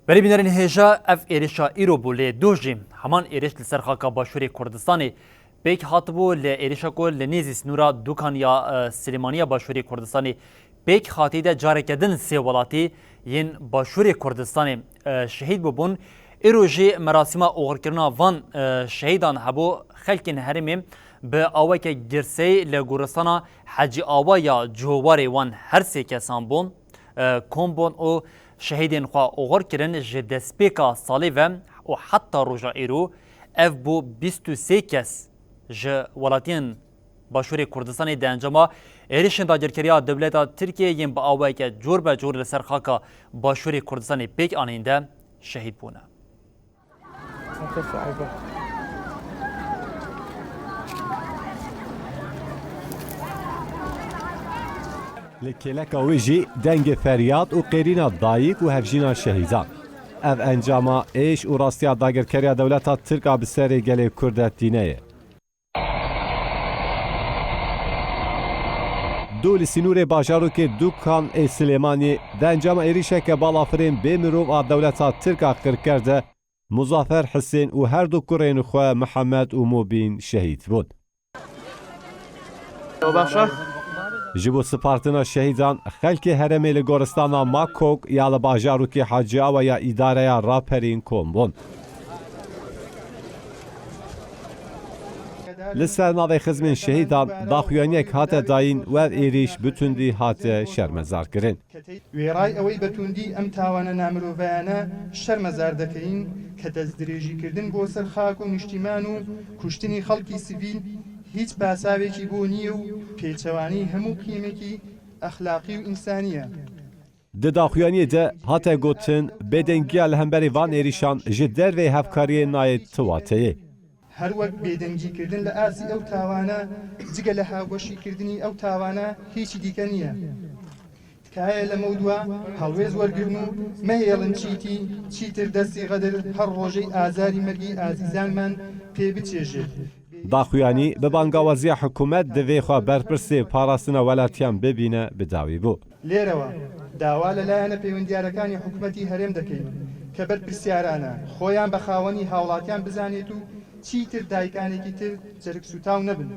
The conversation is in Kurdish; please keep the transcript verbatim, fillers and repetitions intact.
Berê bînerên hêja, ev êrişa îro bû, lê doh jî heman êriş li ser xaka Başûrê Kurdistanê pêk hatibû, li êrişa ku li nêzî sînora Dûkan ya, e, Silêmaniya Başûrê Kurdistanê pêk hatî de careke din sê welatî yên Başûrê Kurdistanê, e, şehîd bûbûn. Îro jî merasîma oxirkirina van, e, şehîdan hebû. Xelkên herêmê bi aweke girseyî li goristana Hecî Awa ya Cowarê wan her sê kesan bûn, e, kom bûn û şehîdên xwe oxir kirin. Ji destpêka salê ve û heta roja îro ev bû bîst û sê kes ji welatiyên Başûrê Kurdistanê di encama êrişên dagirkeriya dewleta Tirkiyê yên bi awayeke cor be cor li ser xaka Başûrê Kurdistanê pêk anîn de şehîd bûne. Li kêleka wê jî dengê feryad û qêrîna dayik û hevjîna şehîdan. Ev encama êş û rastiya dagirkeriya dewleta Tirk a bi serê gelê Kurd de tîne ye. Dû li sînorê bajarokê Dûkan ê Silêmaniyê di encama êrişeke balafirên bê mirov a dewleta Tirk a qirker de Muzafer Hisên û her du kurên xwe Mihemed û Mubîn şehîd bûn. Ji bo sipartina şehîdan, xelkê herêmê li goristana Makok ya li bajarokê Hacî Awa ya îdareya Raperîn kom bûn. Li ser navê xizmên şehîdan daxuyaniyek hate dayîn û ev êrîş bi tundî hate şermezar kirin. وێڕای ئەوەی بە توندی ئەم تاوانە نامرۆڤایانە شەرمەزار دەکەین کە دەستدرێژیکردن بۆ سەر خاک و نیشتیمان و کوشتنی خەڵکی سڤیل هیچ پاساوێکی بۆ نییە و پێچەوانەی هەموو قیمێکی ئەخلاقی و ئینسانییە. Di daxuyaniyê de hate gotin, bêdengiya li hemberî van êrîşan ji derveyî hevkariyê nayê ti wateyê. هەر وەک بێدەنگیکردن لە ئاستی ئەو تاوانە جگە لە هاوبەشیکردنی ئەو تاوانە هیچی دیکە نییە. تکایە لەمەو دوا هەڵوێست وەرگرن و مەهێڵن چیتی چیتر دەستی غەدر هەر ڕۆژەی ئازاری مەرگی ئازیزانمان پێ بچێژێت. Daxuyanî bi bangawaziya hikûmet divê xwe berpirsê parastina welatiyan bibîne bi dawî bû. لێرەوە داوا لە لایەنە پەیوەندیارەکانی حکومەتی هەرێم دەکەین کە بەرپرسیارانە خۆیان بە خاوەنی هاوڵاتیان بزانێت و چیتر دایکانێکی تر جەرگ سوتاو نەبن.